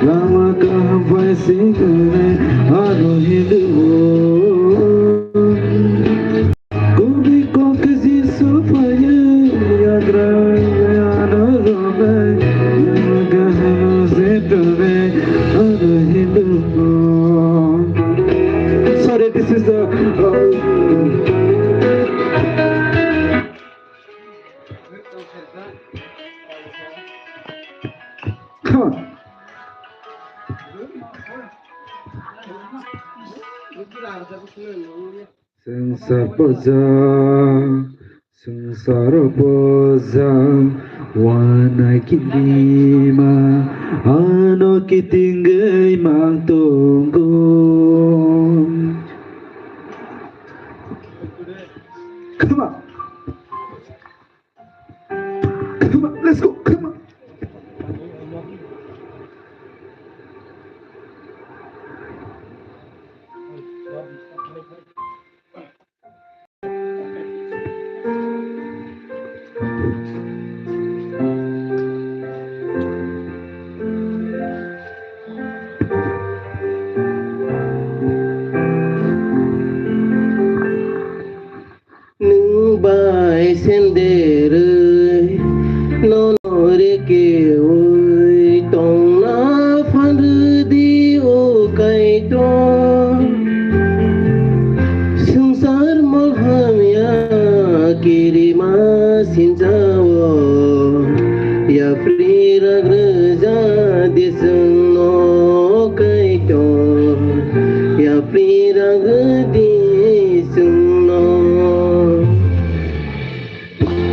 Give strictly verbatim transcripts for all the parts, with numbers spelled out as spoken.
Lama kaham bai singkhe ano hinwi o. Kumni kok Jisu phaiwi yagra ano romwi. Lama kaham bai singkhe ano hinwi o. Sorry, this is the, uh, Come on. Swngchar poja, swngcharo poja, uanai kinima, ano kitingwi mang tongo. Come on. Come on, let's go. Come on. Nwng bai senderwi nono rwkheui tongna phan rwdi, o Kaitor. Swngchar mol hamya kirima sinjao, yapri rak rwja di chwngno, o Kaitor. Yapri rak rwdi chwngno.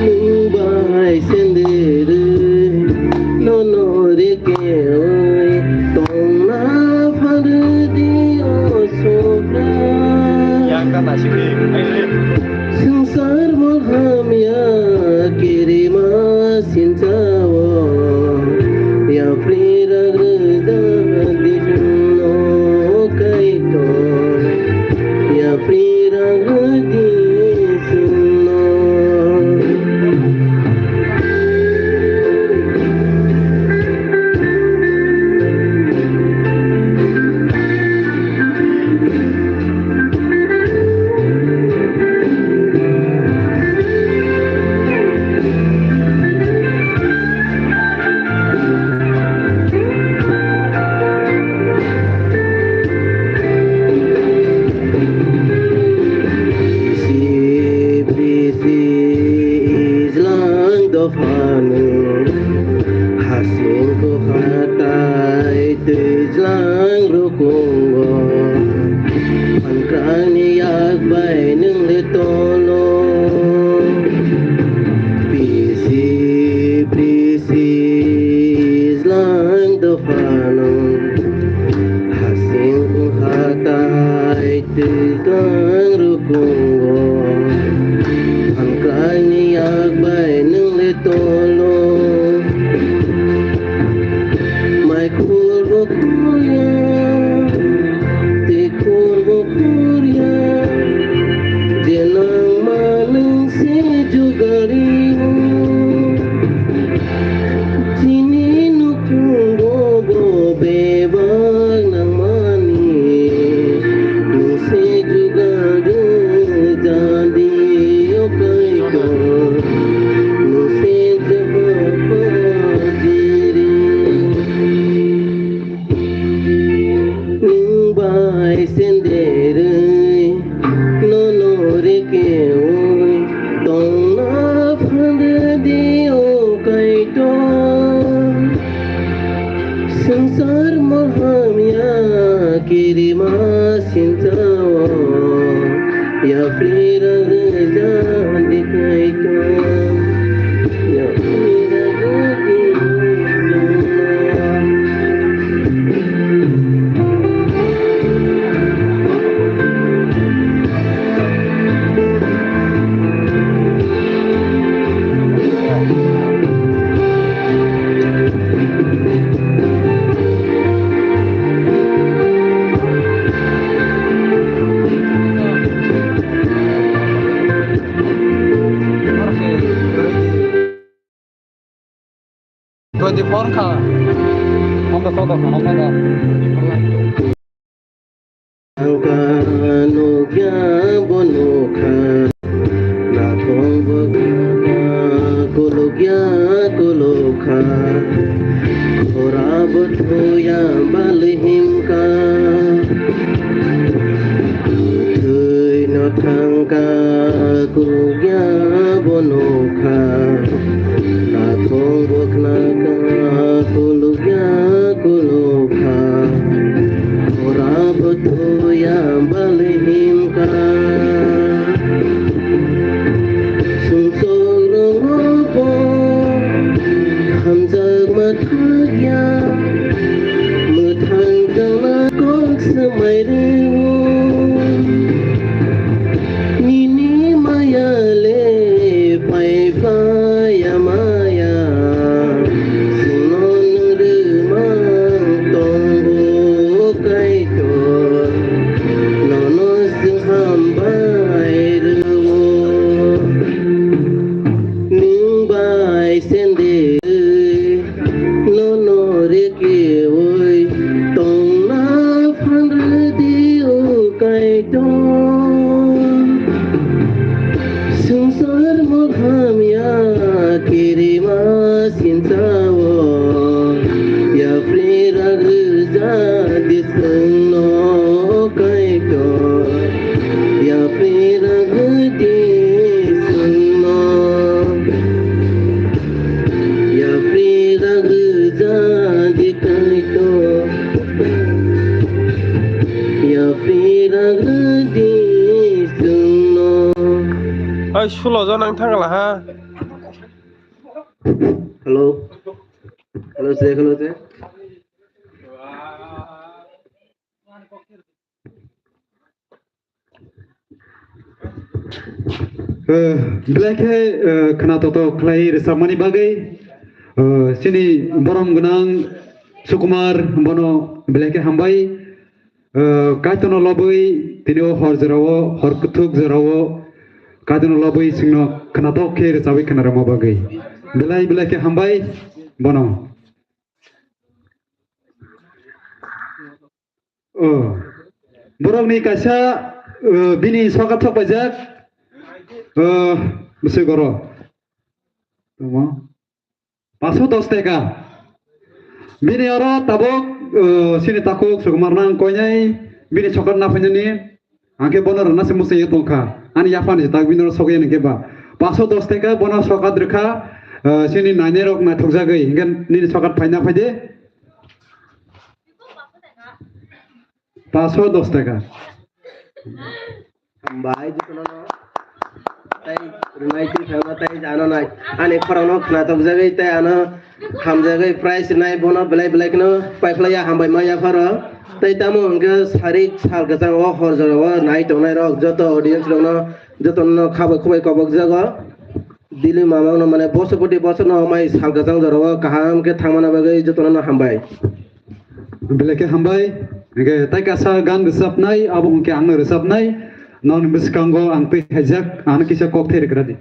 Nwng bai senderwi nono rwkheui tongna phan rwdi, o Subrai. Yang ta naisingdi. Swngchar mol hamya kirima sinjao, yapri rak rwja di chwngno, o Kaitor. Yapri rak rwdi chwngno. Bisi bisi ijlang dophano, hasing kok hatai twijlang rukungo. Phankrakni yak bai nwng le tolo. Bisi bisi ijlang dophano, hasing hatai twijlang rukungo. Phankrakni yak bai nwng le tolo. Mai khulbo khulya, tei khulbo khulya, je nangma nwng se jugario. Chini nukhungo bo bebak nangmani, nwng se jugal rwjadi, o Kaitor, nwng se jeba pajiri. Nwng bai senderwi nono rwkheui tongna phan rwdi, o Kaitor. Swngchar mol hamya kirima sinjao, yapri rak rwja di Kaitor. Yapri rak rwdi chwngno. Ang ka nukya bo nukha, nakhung bo khna, kulukya kulukha, khora bo thuya bali himka. Thwi no thangka, kulukya bo nukha, nakhung bo khnaka, kulukya kulukha, khora bo thuya bali himka. Sumsok rwngo bo hamjakma thakya, mwthang jana kok swmai rwo. Nini maya le pai paya maya, sino nwng rwmang tongo Kaitor, nono swng hambai rwo. Nwng bai sende nono rikriwi tongna phan rwdi o Kaitor. Swngchar mwkham ya kirima sinchao, yapri rag rwja di chwngno Kaitor. Yapri rag rwdi chwngno. Yapri rag rwja di Kaitor. Yapri rag rwdi chwngno. Oi, sulo jon ang thangla ha. Hello. Hello, sir. Hello, sir. Eh, belai khe, eh, khna toto khlai rwchapmani bagwi, eh, chini borom gwnang Sukumar bono belai khe hambai. Eh, Kaitorno lobwi tini o hor jorao, hor kuthuk jorao Kaitorno lobwi chwngno khnatok khe rwchabwi khna rwma bagwi belai belai khe hambai bono. Oh. Borokni kaisa, oh, bini sokat thok paijak. Oh, bwswk oro. Tamo. Paso dos teka. Bini oro tabuk, oh, sini takhuk Sukumar nang koinai bini sokat na phainani. Angkhe bono rwna se muchungwi tongkha. Ani yaphani se tak bini oro sogwi ani khe ba. Paso dos teka bono sokat rwkha, eh, chini nainai rok naithokjagwi. Hinkhe nini sokat phaina phaide. Paso dos teka. Hambai jotono. Tai rwnai twi thangna tai jana nai. Ani khorokno khnatok jagwi tai ano hamjagwi prize rwnai bono belai belai kheno paiphlaiya hambai ma yapharo. Tai tamo hwnkhe sarik sal kwchang o hor jora o nai tongnai rok joto audience rokno jotono khabai khubai kobok jago. Dili mamang no mane bosor poti bosor no mai sal kwchang jora o kaham khe thangmana bagwi jotono no hambai. Belai khe hambai. Hwnkhe tai kasa gan rwchapnai abo hwnkhe ang no rwchapnai. Nokni bwskango ang twi haijak ano kisa kok thai rwkra di.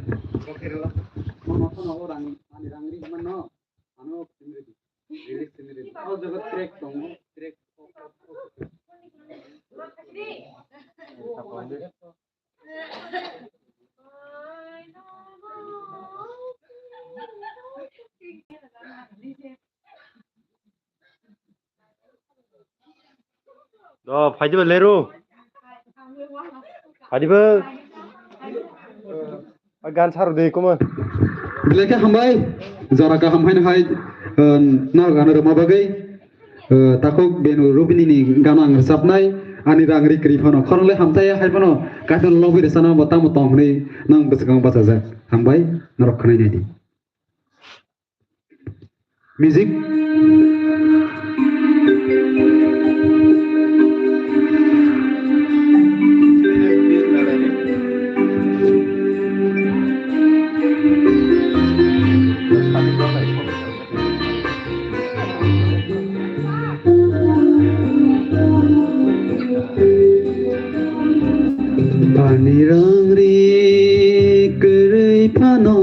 Ano release sini rwdi. Release sini rwdi. O jaga track tongo, track. Do, phaidiba leru. Phaidiba. A gan saru de kuma. Belai khe hambai. Jora kaham haino hai, eh, no gana rwma bagwi. Eh, takhuk benu Rubini ni gana ang rwchapnai. Ani rang ri kri phano. Khorang le hamtai hai phano. Kaithon lobwi rwchana bo tamo tong hwnwi nang bwswkang bachajak. Hambai. Norok khwnai nai di. Music. Ani rang ri kwrwi phano,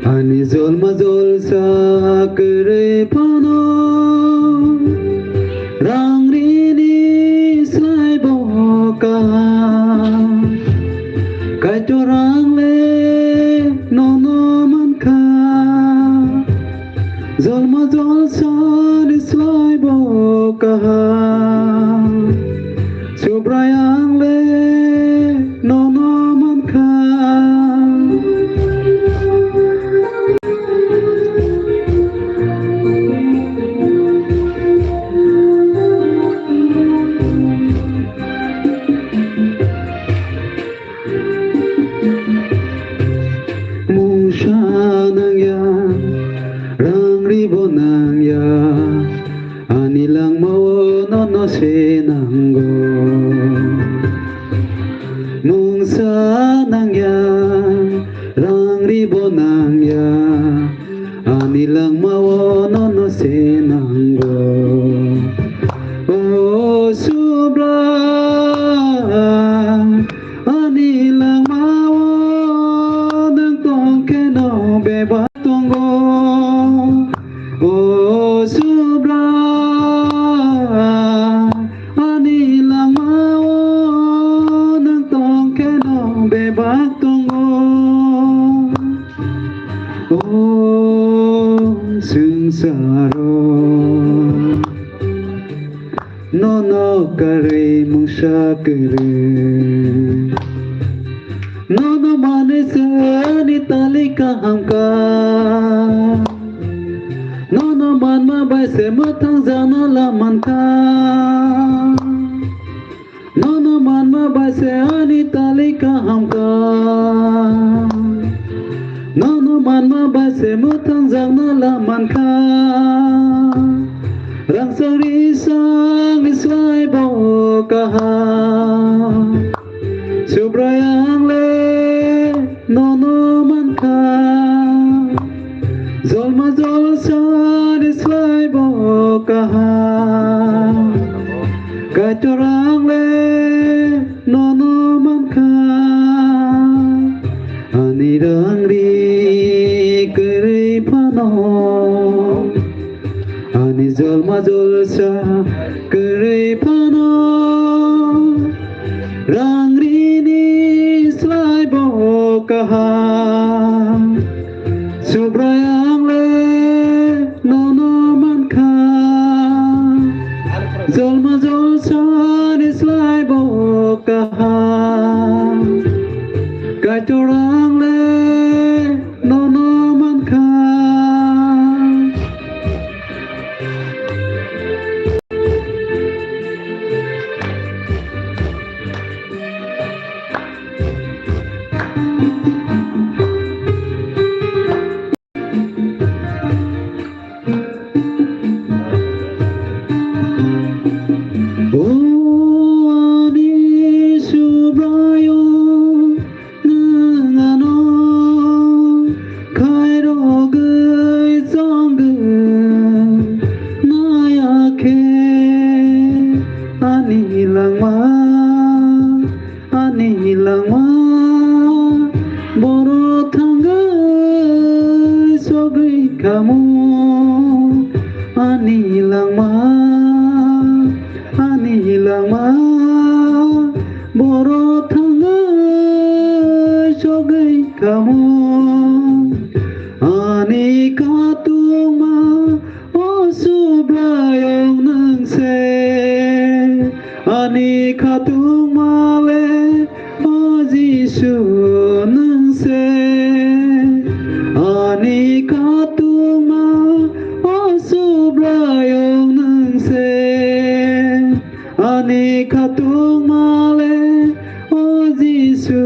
ani jolma jolsa kwrwi phano rang rini slai bo kaham. Kaitor ang le nono mankha, jolma jolsani slai bo kaham. Subrai ang le nono mankha. Mungsa nangya, rang ribo nangya, ani langmao nono se nango. Mungsa nangya, rang ribo nangya, ani langmao nono se nango. O Subra, ani langmao nwng tong kheno bebak tongo. O Subra, ani langmao nwng tong kheno bebak tongo. O swngcharo nono karwi mungsa kwrwi. Nono manwi se ani tali kaham kha. Nono manma bai se mwthang jana la mankha. Nono manma bai se ani tali kaham kha. Nono manma bai se mwthang jakna la mankha. Rangchak risang ni slai bo kaham. Subrai ang le nono mankha. Jolma jolsani slai bo kaham. Kaitor ang le nono mankha. Ani rang ri kwrwi phano, ani jolma jolsa kwrwi phano, rang rini slai bo kaham. Subrai ang le nono mankha, jolma jolsani slai bo kaham. Kaitor ang le nono mankha. O ani Subraiyung, nwng ano khairogwi chongwi naiya khe ani langma. Ani langma borok thangwi sogwi khamu. Ani langma, ani langma borok thangwi sogwi khamu. Ani khatungma O Subraiyung nwng se, ani khatungma le, o Jisu nwng se, ani khatungma, o Subraiyung nwng se, ani khatungma le, o Jisu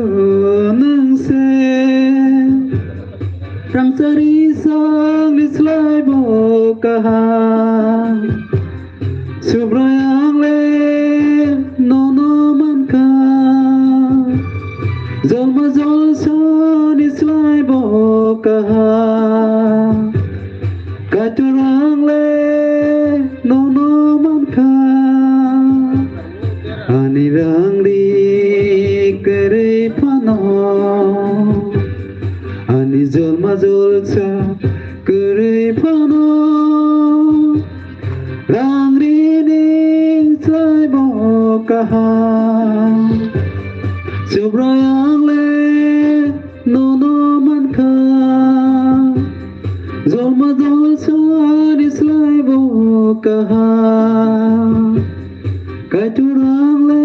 nwng se. Rangchak risang ni slai bo kaham. Subrai ang le nono mankha. Jolma jolsa ni slai bo kaham. Kaitor ang le nono mankha. Ani rang ri kwrwi phano. Ani jolma jolsa kwrwi phano. Subrai ang le nono mankha, jolma jolso ani slai bo kaha. Kaitor ang le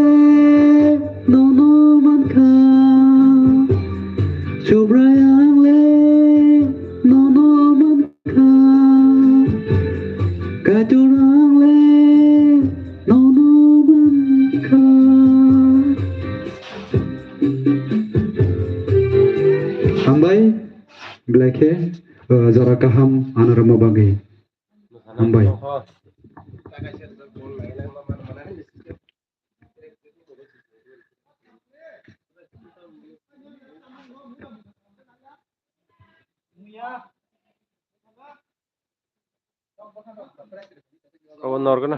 nono mankha, Subrai ang le nono mankha. Kaitor ang le nono mankha. Hambai, belai khe, eh, jora kaham ano rwma bagwi. Hambai. Abo norgana.